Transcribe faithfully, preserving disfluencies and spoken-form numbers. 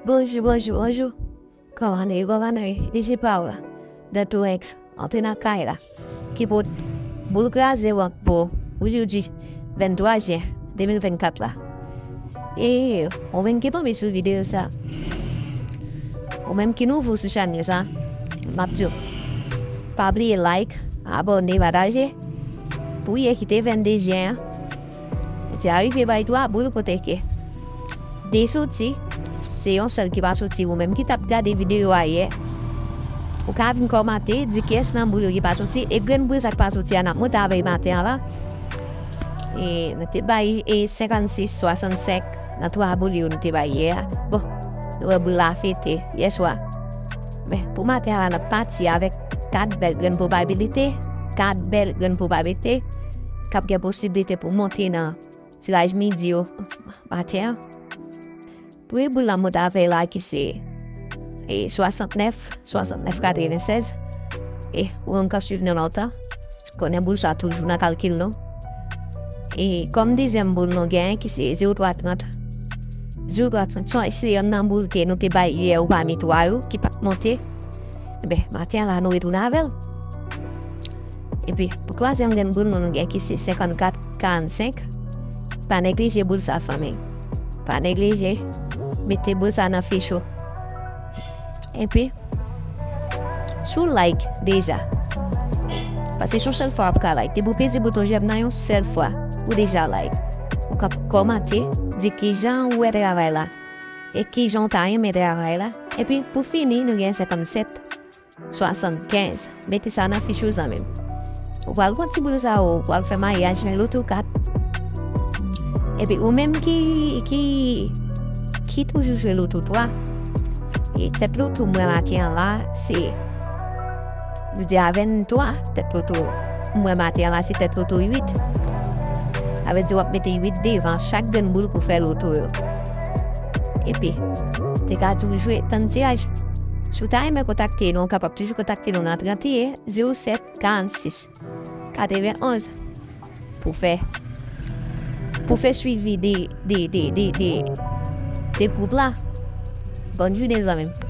Bonjou, bonjou, bonjou. Kòman nou ye, kòman nou ye? D J pa w la. Dantourenx, antre nan kay la. Ki pou boul kraze wank pou ou jodi venntwa jen de mil vennkat la. E ou menm ki tonbe sou videyo sa, ou menm ki nouvo sou chanèl sa, m ap di w, pa bliye like, abòne, pataje. Pou yè ki te vennde jen an, li te arive bay twa boul kote ke de soti, se yon sèl ki pa soti. Ou menm ki t ap gade videyo a yè, ou ka vin kòmante, di kiyès nan boul yo ki pa soti, e grenn boul sa k pa soti a n ap monte avè l maten an la. E nou te bay e senkannsis, swasannsenk nan twa boul yo nou te bay yè a. Bon, nou wè boul la fete yèswa. Men pou maten an la, n ap pati avèk kat bèl grenn pwobabilite, kat bèl grenn pwobabilite k ap gen posiblite pou monte nan tiraj midi yo maten an. Premye boul la monte avè l la ki se e swasantnèf, swasantnèf katrevennsèz. E ou menm k ap swiv nou lontan, konnen boul sa toujou nan kalkil nou. E kòm dezyèm boul nou genyen ki se zewo twa trant. Zewo twa trant se yon nan boul ke nou te bay yè ou pami twa yo ki pa t monte. Enben, maten an la, nou retounen avè l. Epi, pou twazyèm grenn boul nou, nou gen ki se senkannkat karannsenk. Pa neglije boul sa, fanmi. Pa neglije mete boul sa nan fich ou. Epi, si w like deja, paske se yon sèl fwa w ap ka like. Depi w peze bouton jèm nan yon sèl fwa, ou deja like. Ou ka kòmante, di kijan ou wè travay la e kijan w ta renmen travay la. Epi, pou fini, nou gen senkannsèt swasannkenz. Mete sa nan fich ou, zanmi m. Ou pral pran ti boul sa yo, ou pral fè maryaj nan loto kat. Epi ou menm ki, ki, ki toujou jwe loto twa, e tèt loto mwen make an la, se, nou di a venntwa, tèt loto mwen make an la, se tèt loto uit. Sa vle di w ap mete uit devan chak grenn boul pou fè loto yo. Epi, te ka toujou jwe tann tiraj. Si w ta renmen kontakte nou, w kapab toujou kontakte nou nan trannteyen zewo sèt karannsis katrevenonz pou fè, pou fè swivi de, de, de, de, de, de gwoup la. Bòn jounen, zanmi m.